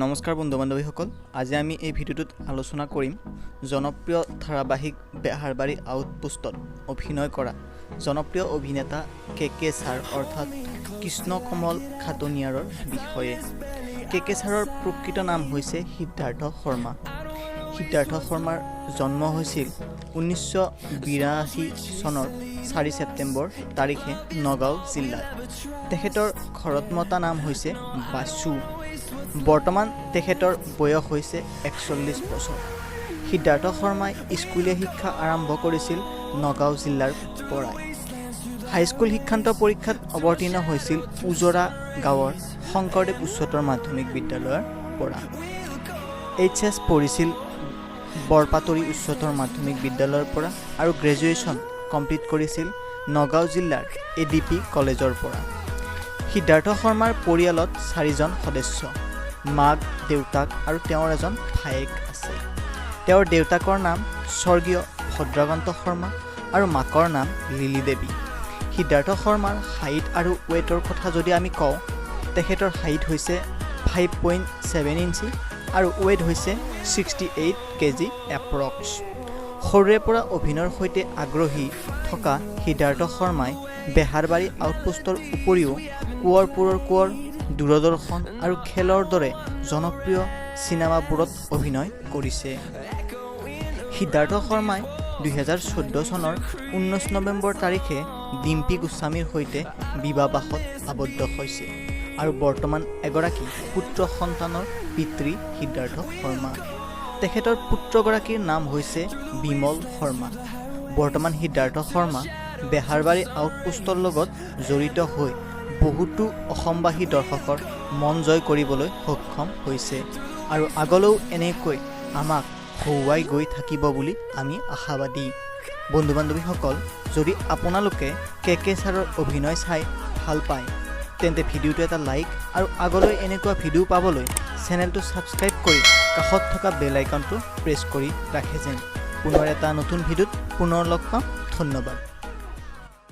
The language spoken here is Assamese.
নমস্কাৰ বন্ধু বান্ধৱীসকল, আজি আমি এই ভিডিঅ'টোত আলোচনা কৰিম জনপ্ৰিয় ধাৰাবাহিক বেহাৰবাৰী আউটপোষ্টত অভিনয় কৰা জনপ্ৰিয় অভিনেতা কে কে ছাৰ অৰ্থাৎ কৃষ্ণ কমল খাটনিয়াৰৰ বিষয়ে। কে কে ছাৰৰ প্ৰকৃত নাম হৈছে সিদ্ধাৰ্থ শৰ্মা। সিদ্ধাৰ্থ শৰ্মাৰ জন্ম হৈছিল 1982 চনৰ 4 ছেপ্টেম্বৰ তাৰিখে নগাঁও জিলাত। তেখেতৰ ঘৰত মতা নাম হৈছে বাচু। বৰ্তমান তেখেতৰ বয়স হৈছে 41 বছৰ। সিদ্ধাৰ্থ শৰ্মাই স্কুলীয়া শিক্ষা আৰম্ভ কৰিছিল নগাঁও জিলাৰ পৰাই। হাইস্কুল শিক্ষান্ত পৰীক্ষাত অৱতীৰ্ণ হৈছিল উজৰা গাঁৱৰ শংকৰদেৱ উচ্চতৰ মাধ্যমিক বিদ্যালয়ৰ পৰা। এইচ এছ পঢ়িছিল বৰপাতৰি উচ্চতৰ মাধ্যমিক বিদ্যালয়ৰ পৰা আৰু গ্ৰেজুৱেশ্যন কমপ্লিট কৰিছিল নগাঁও জিলাৰ এ ডি পি কলেজৰ পৰা। সিদ্ধাৰ্থ শৰ্মাৰ পৰিয়ালত চাৰিজন সদস্য, মাক, দেউতাক আৰু তেওঁৰ এজন ভায়েক আছে। তেওঁৰ দেউতাকৰ নাম স্বৰ্গীয় ভদ্ৰকান্ত শৰ্মা আৰু মাকৰ নাম লিলি দেৱী। সিদ্ধাৰ্থ শৰ্মাৰ হাইট আৰু ৱেইটৰ কথা যদি আমি কওঁ, তেখেতৰ হাইট হৈছে 5.7 ইঞ্চি আৰু ৱেইট হৈছে 68 কেজি এপ্ৰক্স। সৰুৰে পৰা অভিনয়ৰ সৈতে আগ্ৰহী থকা সিদ্ধাৰ্থ শৰ্মাই বেহাৰবাৰী আউটপোষ্টৰ উপৰিও কোঁৱৰপুৰৰ কোঁৱৰ, দূৰদৰ্শন আৰু খেলৰ দৰে জনপ্ৰিয় চিনেমাবোৰত অভিনয় কৰিছে। সিদ্ধাৰ্থ শৰ্মাই 2014 চনৰ 19 নৱেম্বৰ তাৰিখে ডিম্পী গোস্বামীৰ সৈতে বিবাহপাশত আবদ্ধ হৈছে আৰু বৰ্তমান এগৰাকী পুত্ৰ সন্তানৰ পিতৃ সিদ্ধাৰ্থ শৰ্মা। তেখেতৰ পুত্ৰগৰাকীৰ নাম হৈছে বিমল শৰ্মা। বৰ্তমান সিদ্ধাৰ্থ শৰ্মা বেহাৰবাৰী আউটপোষ্টৰ লগত জড়িত হৈ বহুতো অসমবাসী দৰ্শকৰ মন জয় কৰিবলৈ সক্ষম হৈছে আৰু আগলৈও এনেকৈ আমাক হহুৱাই গৈ থাকিব বুলি আমি আশাবাদী। বন্ধু বান্ধৱীসকল, যদি আপোনালোকে কে কে ছাৰৰ অভিনয় চাই ভাল পায়, তেন্তে ভিডিঅ'টো এটা লাইক আৰু আগলৈ এনেকুৱা ভিডিঅ' পাবলৈ চেনেলটো ছাবস্ক্ৰাইব কৰি কাষত থকা বেল আইকনটো প্ৰেছ কৰি ৰাখে যেন। পুনৰ এটা নতুন ভিডিঅ'ত পুনৰ লগ পাম। ধন্যবাদ।